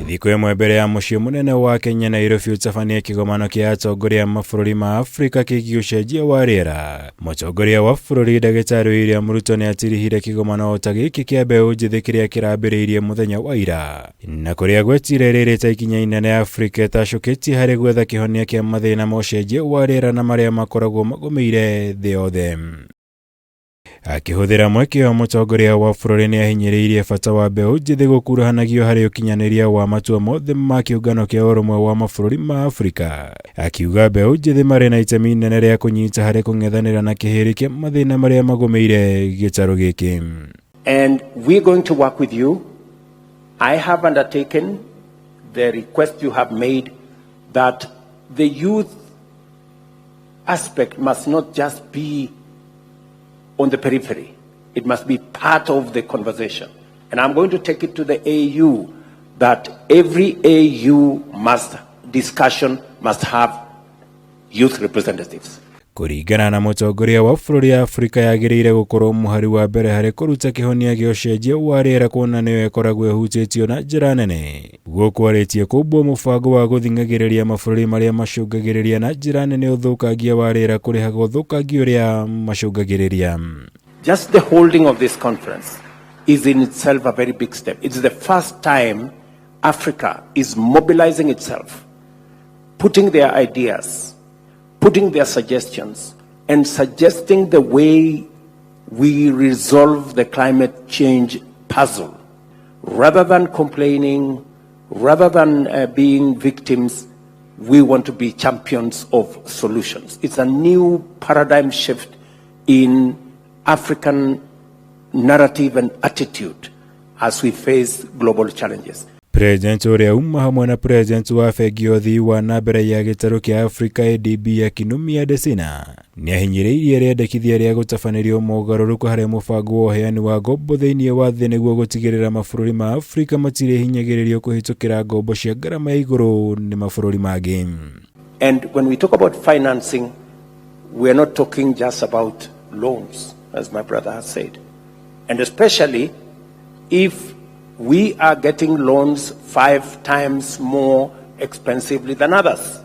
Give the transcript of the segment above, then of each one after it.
Thikũ ĩmwe mbere ya mũciĩ mũnene wa Kenya Nairobi ũtabanie kĩgomano kĩa atongoria a mabũrũri ma Afrika kĩgiĩ ũcenjia wa rĩera. Mũtongoria wa bũrũri Ndagĩtarĩ William Ruto nĩ atirihire kĩgomano o ta gĩkĩ kĩa mbeũ njĩthĩ kĩrĩa kĩrambĩrĩirie mũthenya wa ira na kũrĩa gwetire rĩrĩ ta ikinya inene Afrika ĩtacũkĩtie harĩ gwetha kĩhonia kĩa mathĩna ma ũcenjia wa rĩera na marĩa makoragwo magũmĩire thĩ yothe. Akĩhũthĩra mweke ũyũ mũtongoria wa bũrũri nĩ ahinyĩrĩirie bata wa mbeũ njĩthĩ gũkuruhanagio harĩ ũkinyanĩria wa matua mothe ma kĩũngano kĩa ũrũmwe wa mabũrũri ma Afrika. Akiuga mbeũ njĩthĩ marĩ na itemi inene rĩa kũnyita harĩ kũng'ethanĩra na kĩhĩri kĩa mathĩna marĩa magũmĩire gĩtarũ gĩkĩ. And we're going to work with you. I have undertaken the request you have made that the youth aspect must not just be on the periphery. It must be part of the conversation. And I'm going to take it to the AU that every AU must discussion must have youth representatives. Kũringana na mũtongoria wa bũrũri, Afrika yagĩrĩire gũkorwo mũhari wa mbere harĩ kũruta kĩhonia gĩa ũcenjia wa rĩera kuona nĩyo ĩkoragwo ĩhutĩtio na njĩra nene. Gũkũ arĩtie kũmbwo mũbango wa gũthing'agĩrĩria mabũrũri marĩa macũngagĩrĩria na njĩra nene ũthũkangia wa rĩera kũrĩhaga ũthũkangia ũrĩa macũngagĩrĩria. Just the holding of this conference is in itself a very big step. It's the first time Africa is mobilizing itself, putting their ideas, putting their suggestions, and suggesting the way we resolve the climate change puzzle. Rather than complaining, rather than being victims, we want to be champions of solutions. It's a new paradigm shift in African narrative and attitude as we face global challenges. President ũrĩa uma hamwe na president wa bengi ya ũthii wa na mbere ya gĩtarũ kĩa Afrika ADB Akinwumi Adesina nĩ ahinyĩrĩirie rĩendekithia rĩa gũtabanĩrio mogarũrũku harĩ mũbango wa ũheani wa ngombo thĩinĩ wa thĩ nĩguo gũtigĩrĩra mabũrũri ma Afrika matirĩhinyagĩrĩrio kũhĩtũkĩra ngombo cia ngarama ya igũrũ nĩ mabũrũri mangĩ. And when we talk about financing, we are not talking just about loans, as my brother has said. And especially if we are getting loans 5 times more expensively than others.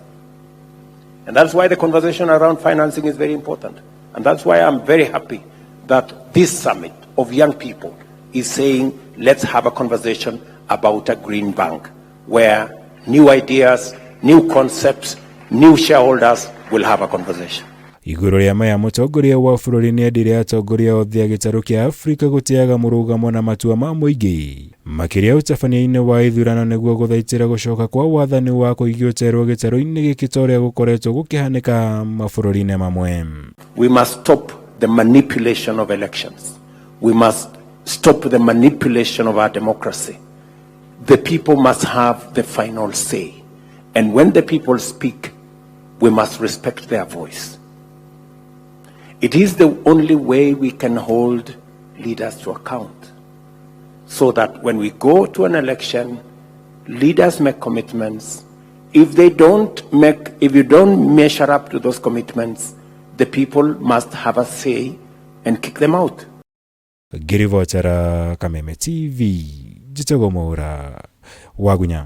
And that's why the conversation around financing is very important. And that's why I'm very happy that this summit of young people is saying, let's have a conversation about a green bank where new ideas, new concepts, new shareholders will have a conversation. Igũrũ rĩa maya, mũtongoria wa bũrũri nĩ endire atongoria othe a gĩtarũ kĩa Afrika gũtĩaga mũrũgamo na matua ma mũingĩ makĩria ũtabania-inĩ wa ithurano nĩguo gũthaitĩra gũcoka kwa wathani wa kũigio terwo gĩtarũ-inĩ gĩkĩ ta ũrĩa gũkoretwo gũkĩhanĩka mabũrũri-inĩ mamwe. We must stop the manipulation of elections. We must stop the manipulation of our democracy. The people must have the final say. And when the people speak, we must respect their voice. It is the only way we can hold leaders to account. So that when we go to an election, leaders make commitments. If they don't make, if you don't measure up to those commitments, the people must have a say and kick them out. Ngĩribotera Kameme TV, njĩtagwo Mwaura Wagunya.